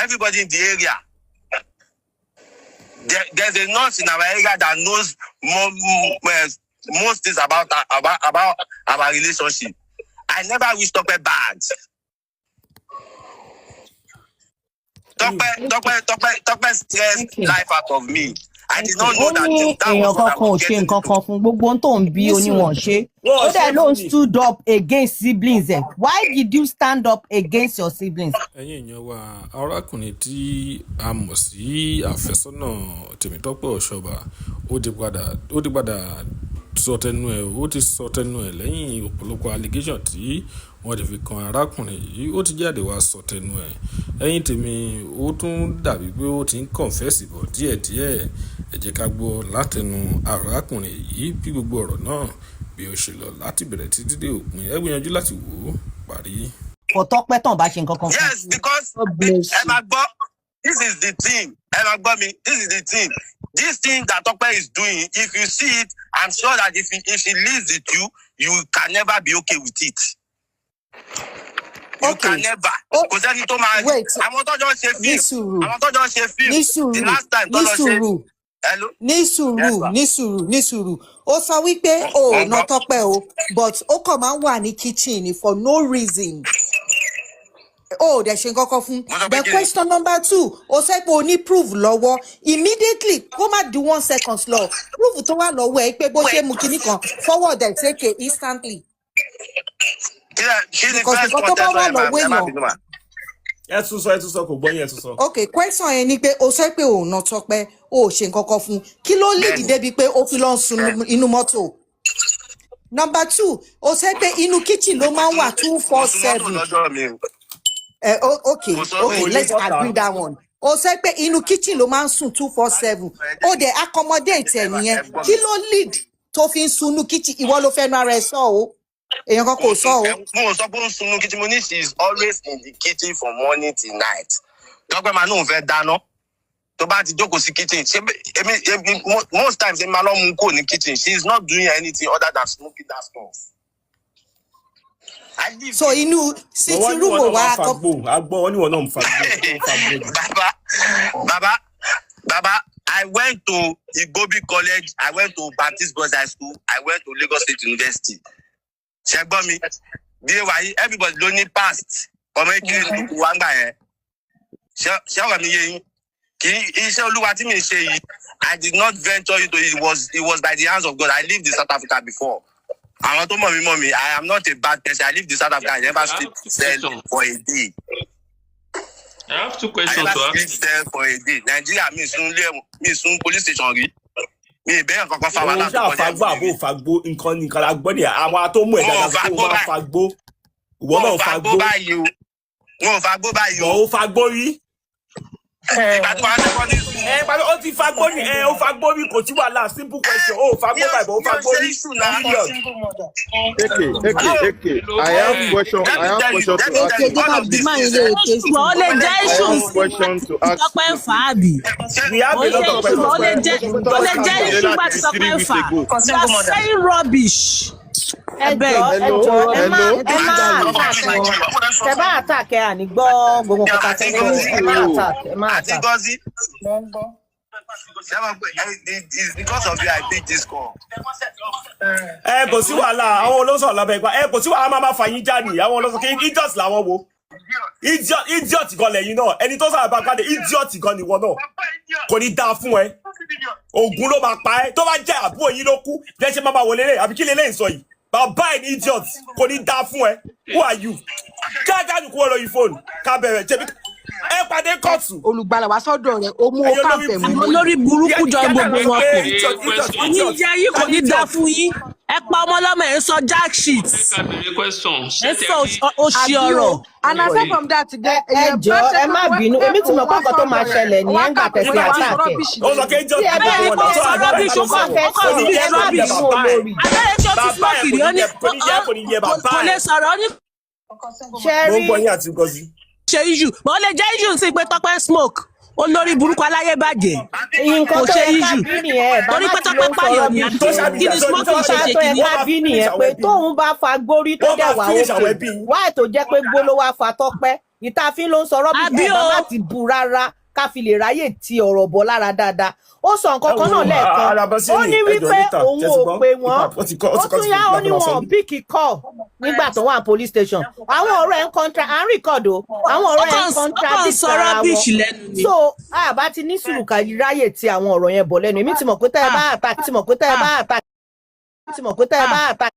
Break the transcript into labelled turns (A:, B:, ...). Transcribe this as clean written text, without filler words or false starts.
A: Everybody in the area. There's a nurse in our area that knows most things about our relationship. I never wish Tope bad. Tope, Tope, Tope, Tope stressed life out of me. I did not
B: Ó
A: know that
B: ní
A: that
B: èèyàn
A: was what I
B: kankan ò
A: was
B: ṣe
A: getting
B: nǹkan
A: into.
B: kan fún gbogbo ohun tó ń bí
C: Ní sùúrù.
B: oníwọ̀n ṣe.
D: Wọn
B: Ó
D: ò
B: dẹ̀
D: ṣe
B: ló ń
D: fún mi.
B: stood up against siblings ẹ̀. Why did you stand up against your siblings?
E: Ẹ̀yin èèyàn wa, arákùnrin tí a mọ̀ sí àfẹ́sọ́nà Tèmítọ́pẹ́ Ọ̀ṣọ́bà, ó ti padà sọ tẹnu ẹ̀, ó ti sọ tẹnu ẹ̀ lẹ́yìn ọ̀pọ̀lọpọ̀ allegation tí wọ́n ti fi kan arákùnrin yìí. Ó ti jáde wá sọ tẹnu ẹ̀. Ẹ̀yin tèmi, ó tún dàbí pé ó ti ń confess bọ̀ díẹ̀díẹ̀. Ẹ jẹ́ ká gbọ́ látẹnu arákùnrin yìí bí gbogbo ọ̀rọ̀ náà bí ó ṣe lọ láti bẹ̀rẹ̀ títí dé òpin. Ẹ gbìyànjú láti wò ó parí.
B: Kò tọ́pẹ́ tán bá ṣe nǹkan kan fún.
A: Yes, because
C: God bless
A: ẹ
C: you.
A: máa gbọ́, this is the thing. Ẹ máa gbọ́ mi, this is the thing. This thing that Tope is doing, if you see it, I'm sure that if she lives with you, you can never be okay with it. You can never.
C: Oh,
A: Kò sẹ́ni tó máa.
C: wait.
A: Àwọn tọ́jọ́ ń ṣe
C: Ní
A: fíìmù.
C: sùúrù.
A: Àwọn tọ́jọ́ ń ṣe
C: Ní
A: fíìmù. The
C: sùúrù.
A: last time
C: Ní
A: tọ́jọ́ ṣe.
C: sùúrù.
A: Hello?
C: Ní
A: Yes,
C: sùúrù.
A: Ma.
C: Ní sùúrù, ní sùúrù. Ó sọ wípé o ò
A: Wọ́n
C: ná
A: gbọ́.
C: Tọ́pẹ́ o, but ó kàn máa ń wà ní kitchen ni for no reason, o ò dẹ̀ ṣe nǹkan kan fún.
A: Mo sọ pé
C: Then
A: kí ni?
C: question number two, ó sọ pé o ní proof lọ́wọ́. Immediately, kó má di one second lọ, proof tó wà lọ́wọ́ ẹ pé bó ṣe mú kinní kan, forward ẹ̀ sékè instantly.
A: Kí ni
C: Because
A: first
C: nǹkan tó bá
A: contest?
C: wà
A: Ẹ má
C: lọ́wọ́
A: ẹ má
C: èèyàn
A: bínú mà.
D: Ẹ tún sọ, ẹ tún sọ, kò gbọ́ yín, ẹ tún sọ.
C: Ok, question yẹn ni pé o sọ pé òun náà Tọ́pẹ́, o ò ṣe nǹkan kan fún un. Kí ló lead débi pé ó fi lọ ń sun inú mọ́tò? Number two, o sọ pé inú kitchen ló máa ń wà two four
A: Mo sun mọ́tò
C: seven.
A: lọ́dọ̀ mi o.
C: Ok.
A: Mo sọ
C: Ok,
A: fún
C: let's
D: bọ́tà.
C: agree that one. O sọ pé inú kitchen ló máa ń sùn 24/7, ó dẹ̀ accommodate ẹ̀ nìyẹn. Kí ló lead tó fi ń sun inú kitchen? Ìwọ ló fẹ́nu ara ẹ sọ o, èèyàn kan kò sọ o.
A: Mo sọ pé ó ń sunú kitchen. Mo ní she is always in the kitchen from morning till night. Tọ́pẹ́ máa nóun fẹ́ dáná, tó bá ti jókòó sí kitchen, ṣé èmi most times èmi máa lọ mú kúrò ní kitchen. She is not doing anything other than smoking that stuff. I live
C: So inú
D: Wọ́n
C: sitting
D: ní
C: room
D: wọn
C: ò
D: náà
C: wá
D: máa fagbó agbọ́, wọ́n ní wọn náà ń fagbó, ń fagbó jù.
A: Baba, baba, baba, I went to Igbobi College, I went to Baptist Boys High School, I went to Lagos State University. Ṣé gbọ́ mi? Bí wàá yí, everybody ló ní past. Ọmọ ekele ní kúkú wá ń gbà yẹn. Ṣé ọ̀rọ̀ mi yé yín? Kì í iṣẹ́ Olúwa tí mi ń ṣe yìí, I did not venture into it. It was by the hands of God. I lived in South Africa before. Àwọn tó mọ̀ mí mọ̀ mí, I am not a bad person. I lived in South Africa. I never
F: I
A: sleep
F: have two
A: cell
F: questions.
A: for a day.
F: I have two
A: I
F: questions
A: never
F: to ask
A: sleep
F: you.
A: cell for a day. Nàìjíríà, mi sùn lé, mi sùn police station rí. Mi ìbéèrè kankan fa
D: Òun
A: wàhálà tó
D: ṣáà
A: kọjá
D: fagbó
A: ìlú
D: àbó
A: mi.
D: fagbó, nǹkan nǹkan la gbọ́ ni àwọn tó mú ẹ̀
A: Mo ò
D: dáadáa sọ pé
A: fagbó
D: ó máa
A: báyìí.
D: fagbó, ìwọ
A: Mo
D: náà
A: ò fagbó
D: fagbó.
A: báyìí o. Mo ò fagbó báyìí
D: Bọ̀
A: o.
D: ó fagbó rí.
A: Ìgbà tí wàá secondary school.
D: Ẹ pàdé, ó ti fagbó ní ẹ, ó fagbó rí, kò sí wàhálà. Simple question, ó fagbó
A: Mi ò
D: báyìí, bọ̀ ó
A: mi ò
D: fagbó
A: ṣe
D: rí.
A: issue náà.
D: Period.
G: AK, AK, AK. I have question.
A: Let
G: I
A: me
G: have
A: tell you,
G: question
A: let
G: to
A: me
G: ask
A: tell you,
G: you.
A: all of these
H: Máa
A: things.
H: ilé èké.
I: Ṣùgbọ́n ó lè jẹ́
G: I
I: issue
G: have question to ask.
I: Tọ́pẹ́ ń fà á bì.
D: We have
I: Ó
D: a lot
I: ṣe
D: of
I: ṣùgbọ́n ó lè
D: questions.
I: jẹ́ ó lè jẹ́ issue bá ti Tọ́pẹ́ ń fà. You are saying rubbish.
B: Ẹ
I: Abeg.
B: jọ, ẹ
G: Hello,
B: jọ, ẹ má
G: hello.
B: ẹ má attack wọn. Tẹ bá attack ẹ, àní gbọ́ gbogbo nǹkan tá a fẹ́ sọ. Ẹ má attack, ẹ má
A: Àti
B: attack.
A: Ngozi. Ṣé wọ́n pè é? It's because of you I pick this call.
D: Ẹ kò sí wàhálà, àwọn olóṣèlú lábẹ́ ìgbà, ẹ kò sí wàhálà, máa fà yín jáde. Àwọn olóṣèlú kí idiot làwọn wo, idiot, idiot gan lẹ́yìn náà. Ẹni tó sábà bá pàdé, idiot gan nìwọ náà. Kò ní dáa fún ẹ, ògùn ló máa pa ẹ. Tó bá jẹ́ àbúrò yín ló kú bí ẹ ṣe máa máa wọlé lé, àbí kí lè lè sọ yìí? Bàbá ẹ ní idiot, kò ní dáa fún ẹ. Who are you? Jáde kúrò lórí fóònù, ká bẹ̀rẹ̀ ṣebí ẹ pàdé kóòtù.
H: Olùgbàlà wá sọ́dọ̀ rẹ̀, ó mú ó
D: Ẹ̀yin olórí
H: kàǹfẹ̀ mú.
I: Olórí burúkú jọ gbogbo wọn pọ̀.
F: Question.
I: Oníjẹ yín, kò ní dáa fún yín. Ẹ pa ọmọ ọlọ́mọ, ẹ ń sọ jack shit.
F: Ẹ ká béèrè question.
I: Ẹ
F: Ṣé
I: sọ
F: tẹ rí
I: òṣì
H: Àbí o.
I: ọ̀rọ̀.
H: And aside from that,
B: Ẹ ẹ jọ, ẹ má bínú, èmi ti mọ̀ pé nǹkan tó máa ṣẹlẹ̀ nìyẹn ńgbà tẹ̀sí attack ẹ̀.
D: Ó sọ pé idiot
B: Tí ẹ bá
I: Bẹ́ẹ̀ ni
D: gbogbo
I: kò
D: wọn
I: sọ
D: náà tó
I: rubbish, ó
D: àdúrà
I: kàn
D: tó
I: ó kàn
D: sọ̀rọ̀.
I: speak
D: Kò ní
I: rubbish.
D: yẹ bàbá ẹ.
I: Abẹ́rẹ́ tí ó ti
D: Bàbá ẹ
I: smoke
D: kò
I: rí,
D: ní
I: ó ní
D: yẹ, kò ní yẹ, kò ní yẹ
I: kò
D: bàbá
I: lè
D: ẹ.
I: sọ̀rọ̀, ó ní
B: Ṣe
D: Mo ń
B: rí
D: gbọ́ yín, àti Ngozi.
I: ṣe issue, but ó lè jẹ́ issue sí pé Tọ́pẹ́ smoke. Olórí burúkú aláyébàjẹ́.
B: Nǹkan
I: Kò
B: tó
I: ṣe
B: yẹ ká
I: issue
B: bí nìyẹn, ẹ bá
I: torí
B: má
I: pé
B: ti ló
I: Tọ́pẹ́
B: ń sọ
I: pààyàn ni
B: rubbish.
I: àbí
D: Social
I: kí
D: media
I: ni
D: tó
I: smoking ṣe
B: Nǹkan
I: ṣe
B: tó yẹ
I: kìíní.
B: ká bí nìyẹn pé tóun bá fa gbórí tó
D: Wọ́n
B: dẹ̀
D: máa
B: wá
D: finish àwọn
B: òkè
D: ẹbí yín.
B: wáì tó jẹ́ pé gbó ló wá fa Tọ́pẹ́. Ìtàfin ló ń sọ rubbish.
I: Àbí
B: Ẹ bá
I: o.
B: má ti bu rárá, ká fi lè ráyè ti ọ̀rọ̀ bọ̀ lára dáadáa. Ó sọ nǹkan
D: Ẹ
B: kan
D: wo
B: náà lẹ́ẹ̀kan.
D: Arabasini,
B: Ó ní
D: ẹjọ
B: wípé
D: níta
B: òun
D: ṣe ti
B: ò
D: gbọ́
B: pè wọ́n.
D: ó ti kọ́ ó
B: Ó
D: ti kọ́
B: tún
D: ti
B: yá, ó ní
D: fi
B: wọn ò pick call nígbà tó wà ní police station. Àwọn ọ̀rọ̀ ẹ̀ ń contra, à ń record o, àwọn
I: Ó
B: ọ̀rọ̀ ẹ̀
I: kàn
B: ń
I: ó kàn
B: contradict
I: sọ
B: ara wọn.
I: rubbish lẹ́nu ni.
B: So àbá ti ní sùúrù ká ráyè ti àwọn ọ̀rọ̀ yẹn bọ̀ lẹ́nu. Èmi ti mọ̀ pé tẹ́ ẹ bá
I: Ah,
B: attack, ti mọ̀ pé tẹ́ ẹ bá
I: ah,
B: attack, ti mọ̀ pé tẹ́ ẹ bá
I: ah.
B: attack.